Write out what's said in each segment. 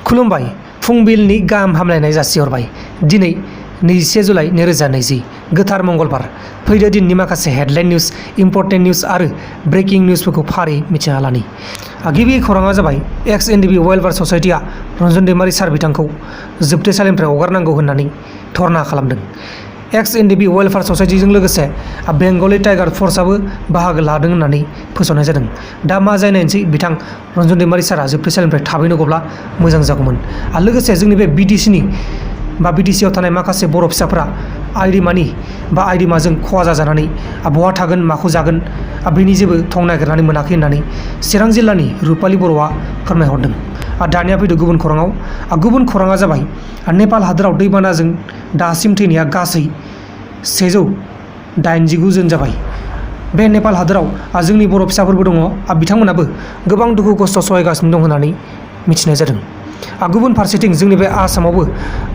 खुलुमबाय फुंबिलनि गाहाम हामलायनाय जासिहरबाय। दिनै 21 जुलाइ 2020 गोथार मंगलबार। फैदो दिननि माखासे हेडलाइन निउज, इम्पर्टेन्ट निउज आरो ब्रेकिं निउजफोरखौ फारियै मिथिना लानि। गिबि खौराङा जाबाय एक्स-एनडिबि वेलफेयार ससाइटिआ रन्जन दैमारि सार बिथांखौ जोबथेसालिनिफ्राय हगारनांगौ होननानै धर्ना खालामदों। एक्स-एनडिबि वेलफेयार ससाइटिजों लोगोसे बेंगली टाइगार फर्सआबो बाहागो लादों होननानै फोसावनाय जादों। दा मा जानायसै बिथां रन्जन दैमारि सारा जोबथेसालिनिफ्राय थाबैनो गब्ला मोजां जागौमोन। आरो लोगोसे जोंनि बे बिटिसिआव थानाय माखासे बर' फिसाफोरा आइडिमाजों खहा जाजानानै बहा थागोन माखौ जागोन बेनि जेबो थं नागिरनानै मोनाखै होननानै चिरां जिल्लानि रुपालि बर'आ फोरमायहरदों। दानिया फैदो गुबुन खौराङाव। गुबुन खौराङा जाबाय नेपाल हादोराव दैबानाजों दासिम थैनाया गासै 189 जन जाबाय। बे नेपाल हादोराव जोंनि बर' फिसाफोरबो दङ। बिथांमोनाबो गोबां दुखु खस्थ' सहायगासिनो दं होननानै मिथिनाय जादों। गुबुन फारसेथिं जोंनि बे आसामावबो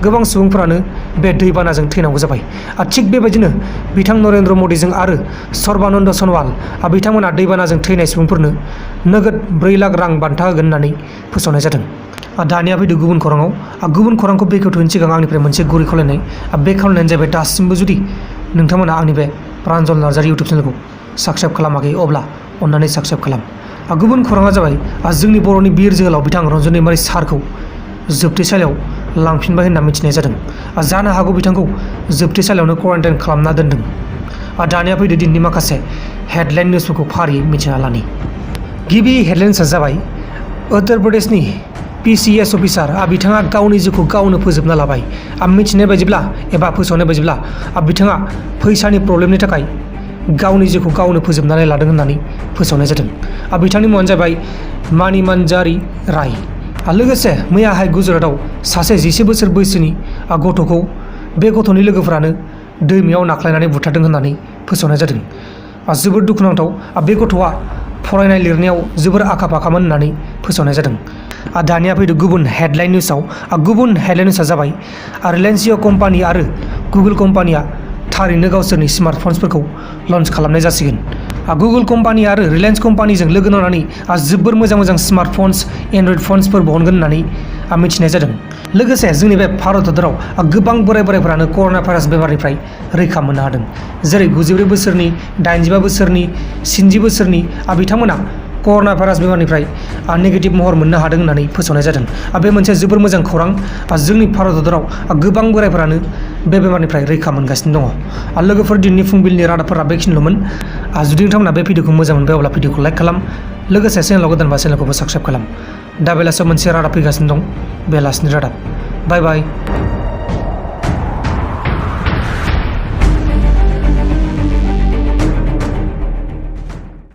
गोबां सुबुंफोरानो बे दैबानाजों थैनांगौ जाबाय। थिग बेबायदिनो बिथां नरेन्द्र मदिजों आरो सर्बानन्द सन'वाल बिथांमोना दैबानाजों थैनाय सुबुंफोरनो नोगोद 4 लाख रां बान्था होगोन होननानै फोसावनाय जादों। दानिया फैदो गुबुन खौराङाव। गुबुन खौरांखौ बेखेवथ'यैनि सिगां आंनिफ्राय मोनसे गुरै खावलायनाय। बे खावलायनायानो जाहैबाय दासिमबो जुदि नोंथांमोना आंनि बे प्रान्जल नार्जारी इउटुब चेनेलखौ साबस्क्राइब खालामाखै अब्ला अन्नानै साबस्क्राइब खालाम। गुबुन खौराङा जाबाय जोंनि बर'नि बिर जोहोलाव बिथां रन्जन दैमारि सारखौ जोबथेसालियाव लांफिनबाय होनना मिथिनाय जादों। जानो हागौ बिथांखौ जोबथेसालियावनो क्वारेन्टाइन खालामना दोनदों। दानिया फैदो दिननि माखासे हेडलाइन निउजफोरखौ फारियै मिथिना लानि। गिबि हेडलाइन्सआ जाबाय उत्तर प्रदेशनि PCS अफिसार बिथाङा गावनि जिउखौ गावनो फोजोबना लाबाय। मिथिनाय बायदिब्ला एबा फोसावनाय बायदिब्ला बिथाङा फैसानि प्रब्लेमनि थाखाय गावनि जिउखौ गावनो फोजोबनानै लादों होननानै फोसावनाय जादों। बिथांनि मुङानो जाबाय मानिमान्जारी राय। लोगोसे मैयाहाय गुजरातआव सासे 11 बोसोर बैसोनि गथ'खौ बे गथ'नि लोगोफोरानो दैमायाव नाख्लायनानै बुथारदों होननानै फोसावनाय जादों। जोबोद दुखुनांथाव। बे गथ'आ फरायनाय लिरनायाव जोबोर आखा-फाखामोन होननानै फोसावनाय जादों। दानिया फैदो गुबुन हेडलाइन निउजआव। गुबुन हेडलाइन निउजआ जाबाय रिलायन्स जिअ कम्पानि आरो गुगोल कम्पानिया थारैनो गावसोरनि स्मार्टफन्सफोरखौ लन्च खालामनाय जासिगोन। गुगोल कम्पानि आरो रिलायन्स कम्पानिजों लोगो नांनानै जोबोर मोजां स्मार्टफन्स एन्ड्रइड फन्सफोर बहनगोन होननानै मिथिनाय जादों। लोगोसे जोंनि बे भारत हादराव गोबां बोराइफोरानो कर'ना भाइरास बेमारनिफ्राय रैखा मोननो हादों। जेरै 94 बोसोरनि, 85 बोसोरनि, 90 बोसोरनि बिथांमोना कर'ना भाइरास बेमारनिफ्राय नेगेटिभ महर मोननो हादों होननानै फोसावनाय जादों। बे मोनसे जोबोर मोजां खौरां। जोंनि भारत हादराव गोबां बोराइफोरानो बे बेमारनिफ्राय रैखा मोनगासिनो दङ। लोगोफोर दिनैनि फुंबिलिनि रादाबफोरा बेखिनिल'मोन। जुदि नोंथांमोना बे भिडिअखौ मोजां मोनबाय अब्ला भिडिअखौ लाइक खालाम। लोगोसे चेनेलाव गोदानबा चेनेलखौबो साबस्क्राइब खालाम। दा बेलासियाव मोनसे रादाब फैगासिनो दं, बेलासिनि रादाब। बाय बाय।